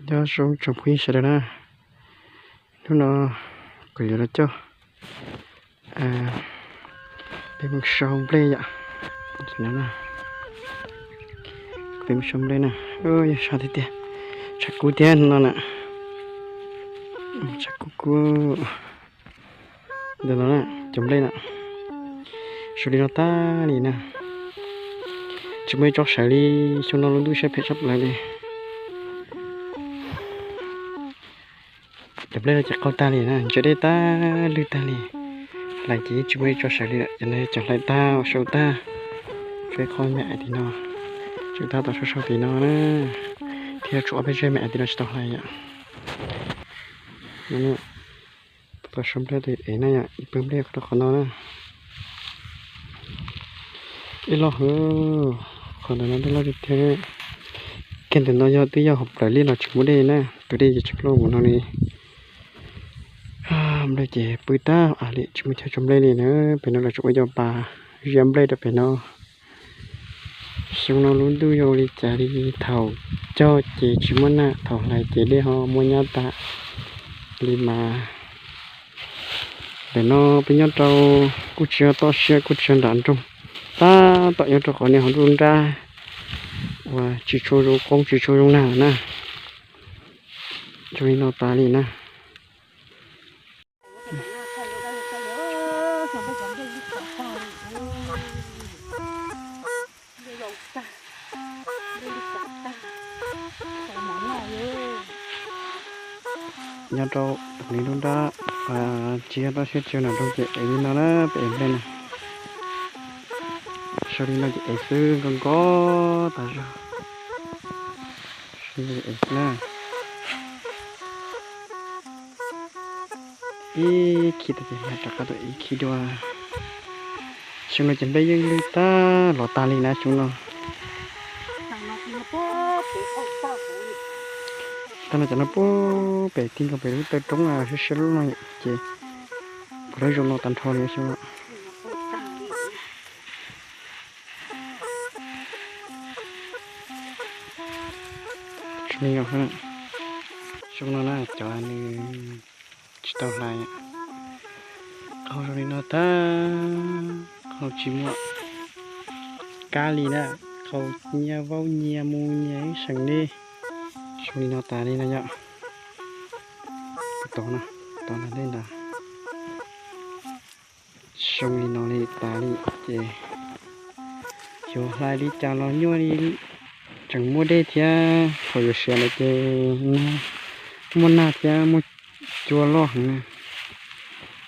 Nyob zoo tsoom phooj ywg sawv daws na, hnub no kuv yuav los coj peb mus sau nplej yom. Peb mus sau nplej na, yog sab tiag tiag, tshav kub thiab no na, tshav kub kub. Ntawm no cov nplej na, zoo li no tag li na, tsis muaj ib tsob sawv li. Xyoo no lub ntuj siab phem tshaj plaws li. Cov nplej no ces qaug tag li na, ntsia dej tag lwj tag li, hlais ces yeej tsis muaj ib tsob sawv li lawm. Cov no cov hlais tag, sau tag, tshuav ib qho me tim no, sau tag tau sau sau tim no na, thiab tshuav ob peb zej me tim no tsis tau hlais yom. Tau sau nplej ev na yom, ib pawg nplej rau qhov no na. Ib loj heev, qhov ntawm no dej loj tiag tiag. Kiag ntawm no yog twb yog hauv plaws liaj los tsis muaj dej na, tus dej ces tseem loj mus no li. Nplej ces pw tag av li, tsis muaj chaw tso nplej li na. Pem no lawv tseem ua cov pas ziab nplej rau pem no. Xyoo no lub ntuj yog ua li cas li, thaum cog ces tsis muaj nag, thaum hlais ces dej ho muaj nyab tas li mas. Ntawm no peb nyob rau kuj tsis yog toj siab kuj tsis yog nram nroog, tab tom nyob rau qhov niag hauv nruab nrab uas tsis tshua zoo qoob tsis tshua zoo nag na. Zoo li no tas li na. Nyob rau li nruab nrab, tsis yog toj siab tsis yog nram nroog ces ev li no na, peb ev nplej na. Sau li no ces ev xwb, nkauj nkauj tas zog. Sau li no ces ev xwb na. Ib khib tas ces rov qab tuaj ib khib dua. Xyoo no ces nplej yeej lwj tag los tas li na xyoo no. Tag no cov no puag pem ti nkaus pem lub taw roob siab siab loj no ces puav leej zoo no tag nrho li xyoo no. Zoo li no, xyoo no na cov nws tsis tau hlais, qhov zoo li no tag, qhov tsis muaj kab li na, qhov nyias vaub nyias mus nyias ib seem li. Zoo li no tas li na yom. Tus tod no, tod ntag ntag. Zoo li no li tas li ces yuav hlais li cas los nyuaj li, tseem muaj dej thiab. Thaum yuav siav lawm ces muaj nag thiab muaj cua loj heev na,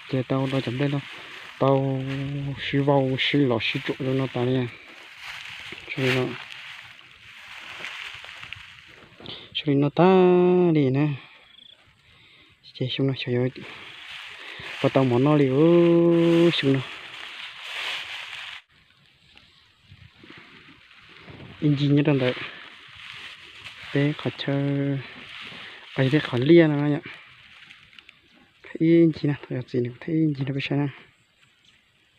ces tau rau cov nplej no tau sib vau sib lov sib tsuam zoo no tas li. Zoo li no, zoo li no tas li na. Ces xyoo no xyov yuav puas tau mov noj li xyoo no. Ib ncig nyob rau ntawm peb qhov chaw, yog peb qhov liaj no yom. Ib ncig na, thaum yog txiv nws kuv thaij ib ncig rau peb saib na.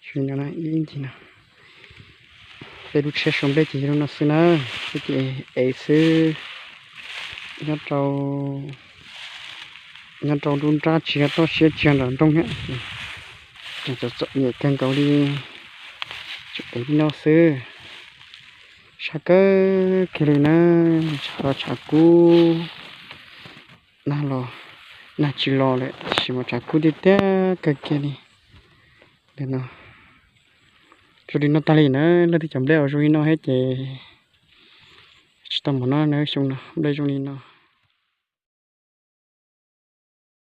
Zoo li no na, ib ncig no. Peb lub tsheb sau nplej ces yog lub no xwb na, peb ces ev xwb. Nyob rau, nyob rau nruab nrab tsis yog toj siab tsis yog nram nroog thiab, tseem txom txom nyem kawg nkaus li, tseem ev li no xwb. Sab kawg kiag li na, tshav los tshav kub, nag los nag tsis los lawm tab sis mas tshav kub tiag tiag kawg kiag li. Ntawm no zoo li no tag li na, leej twg cov nplej uas zoo li no thiab ces tsis tau mov noj na xyoo no, nplej zoo li no.